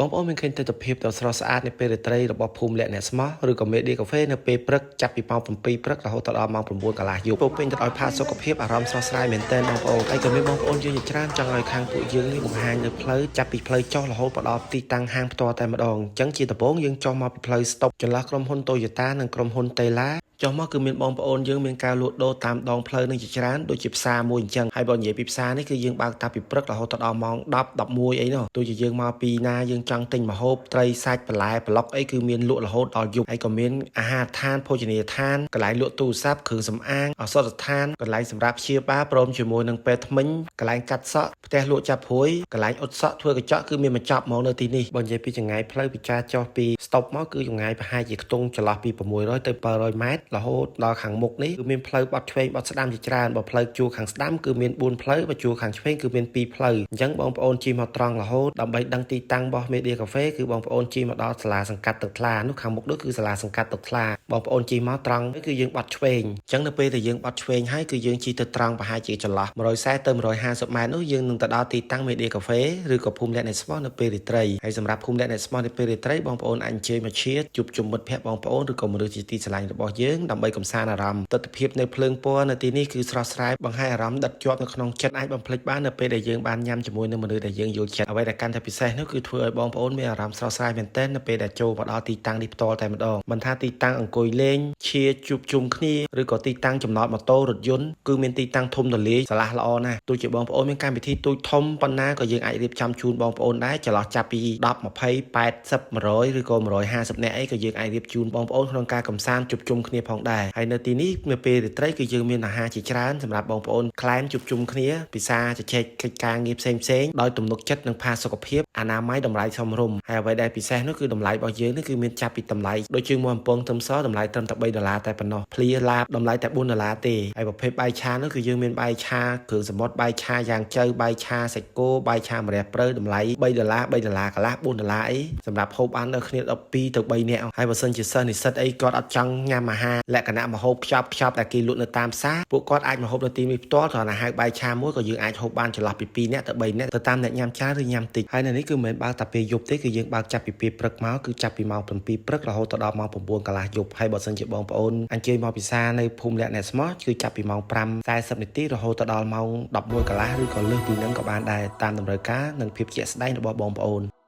បងប្អូនមានឃើញទិដ្ឋភាពដ៏ស្រស់ស្អាតនៃពេលរាត្រីរបស់ភូមិលក្ខអ្នកស្មោះឬក៏មេឌីកាហ្វេនៅពេលព្រឹកចាប់ពីម៉ោង7ព្រឹករហូតដល់ម៉ោង9កន្លះយប់ពោពេញទៅដោយផាសុកភាពអារម្មណ៍ស្រស់ស្រាយមែនទែនបងប្អូនហើយក៏មានបងប្អូនយើងជាច្រើនចង់ឲ្យខាងពួកយើងនេះបង្ហាញនៅផ្លូវចាប់ពីផ្លូវចុះរហូតមកដល់ទីតាំងហាងផ្ទាល់តែម្ដងអញ្ចឹងជាដំបូងយើងចុះមកពីផ្លូវស្តុបចន្លោះក្រុមហ៊ុន Toyota និងក្រុមហ៊ុន Tela ចុះមកគឺមានបងប្អូនយើងមានការលក់ដូរតាមដងផ្លូវនឹងជាច្រើនដូចជាផ្សារមួយអញ្ចឹងហើយបើនិយាយពីផ្សារនេះគឺយើងបើកតាពីព្រឹករហូតដល់ម៉ោង10 11អីនោះទោះជាយើងមកពីណាយើងចង់ទិញម្ហូបត្រីសាច់បន្លែប្លុកអីគឺមានលក់រហូតដល់យប់ហើយក៏មានអាហារដ្ឋានភោជនីយដ្ឋានកន្លែងលក់ទូរស័ព្ទគ្រឿងសម្អាងឱសថស្ថានកន្លែងសម្រាប់ព្យាបាលព្រមជាមួយនឹងពេទ្យធ្មេញកន្លែងកាត់សក់ផ្ទះលក់ចាប់ព្រួយកន្លែងអ៊ុតសក់ធ្វើកញ្ចក់គឺមានបញ្ចប់ហ្មងនៅទីនេះបើនិយាយពីចម្ងាយផ្លូវពីការចុះពីស្តុបមកគឺចម្ងាយប្រហែលជាខ្ទង់ចន្លោះពី600ទៅ700ម៉ែត្ររហូតដល់ខាងមុខនេះគឺមានផ្លូវបត់ឆ្វេងបត់ស្ដាំជាច្រើនបើផ្លូវជួរខាងស្ដាំគឺមាន4ផ្លូវបើជួរខាងឆ្វេងគឺមាន2ផ្លូវអញ្ចឹងបងប្អូនជិះមកត្រង់រហូតដើម្បីដឹងទីតាំងរបស់ Media Cafe គឺបងប្អូនជិះមកដល់សាលាសង្កាត់ទឹកថ្លានោះខាងមុខនោះគឺសាលាសង្កាត់ទឹកថ្លាបងប្អូនជិះមកត្រង់គឺយើងបត់ឆ្វេងអញ្ចឹងនៅពេលដែលយើងបត់ឆ្វេងហើយគឺយើងជិះទៅត្រង់ប្រហែលជាចន្លោះ140ទៅ150ម៉ែត្រនោះយើងនឹងទៅដល់ទីតាំង Media Cafe ឬក៏ភូមិលក្ខអ្នកស្មោះនៅពេលរាត្រីហើយសម្រាប់ភូមិលក្ខអ្នកស្មោះនៅពេលរាត្រីបងប្អូនអាចអញ្ជើញមកឈៀតជួបជុំមិត្តភ័ក្តិបងប្អូនឬក៏មនុស្សជាទីស្រឡាញ់របស់យើងដើម្បីកម្សាន្តអារម្មណ៍ទិដ្ឋភាពនៅភ្លើងពណ៌នៅទីនេះគឺស្រស់ស្រាយបង្ហាញអារម្មណ៍ដិតជាប់នៅក្នុងចិត្តអាចបំភ្លេចបាននៅពេលដែលយើងបានញ៉ាំជាមួយនឹងមនុស្សដែលយើងយល់ចិត្តអ្វីដែលកាន់តែពិសេសនោះគឺធ្វើឲ្យបងប្អូនមានអារម្មណ៍ស្រស់ស្រាយមែនទែននៅពេលដែលចូលមកដល់ទីតាំងនេះផ្ទាល់តែម្ដងមិនថាទីតាំងអង្គុយលេងឈៀជួបជុំគ្នាឬក៏ទីតាំងចំណតម៉ូតូរថយន្តគឺមានទីតាំងធំទូលាយស្រឡះល្អណាស់ទោះជាបងប្អូនមានកម្មវិធីទូចធំប៉ុណ្ណាក៏យើងអាចរៀបចំជូនបងប្អូនដែរចន្លោះចាប់ពី10 20 80 100ឬក៏150នាក់អីក៏យើងអាចរៀបជូនបងប្អូនក្នុងការកំសាន្តជួបជុំគ្នាផងដែរហើយនៅទីនេះនៅពេលរាត្រីគឺយើងមានអាហារជាច្រើនសម្រាប់បងប្អូនក្លែមជួបជុំគ្នាពិសាជជែកកិច្ចការងារផ្សេងផ្សេងៗដោយទំនុកចិត្តនិងផាសុកភាពអនាម័យតម្លៃសមរម្យហើយអ្វីដែលពិសេសនោះគឺតម្លៃរបស់យើងនេះគឺមានចាប់ពីតម្លៃដូចជាមាន់បំពងទឹមសតម្លៃត្រឹមតែ3ដុល្លារតែប៉ុណ្ណោះភ្លាឡាបតម្លៃតែ4ដុល្លារទេហើយប្រភេទបាយឆានោះគឺយើងមានបាយឆាគ្រឿងសមុទ្របាយឆាយ៉ាងជៅបាយឆាសាច់គោបាយឆាម្រះព្រៅតម្លៃ3ដុល្លារ3ដុល្លារកន្លះ4ដុល្លារអីសម្រាប់ហូបបានដល់គ្នា12ទៅ3នាក់ហើយបើសិនជាសិស្សនិស្សិតអីគាត់អត់ចង់ញ៉ាំអាហារលក្ខណៈម្ហូបខ្ចប់ខ្ចប់ដែលគេលក់នៅតាមផ្សារពួកគាត់អាចមកហូបនៅទីនេះផ្ទាល់គ្រាន់តែហៅបាយឆាមួយក៏យើងអាចហូបបានចន្លោះពី2នាក់ទៅ3នាក់ទៅតាមអ្នកញ៉ាំច្រើនឬញ៉ាំតិចហើយនៅនេះគឺមិនមែនបើកតែពេលយប់ទេគឺយើងបើកចាប់ពីពេលព្រឹកមកគឺចាប់ពីម៉ោង7ព្រឹករហូតដល់ម៉ោង9កន្លះយប់ហើយបើសិនជាបងប្អូនអញ្ជើញមកពិសានៅភូមិលក្ខអ្នកស្មោះគឺចាប់ពីម៉ោង5:40នាទីរហូតដល់ម៉ោង11កន្លះឬក៏លើសពីនឹងក៏បានដែរតាមតម្រូវការនិងភាពជាក់ស្ដែងរបស់បងប្អូន។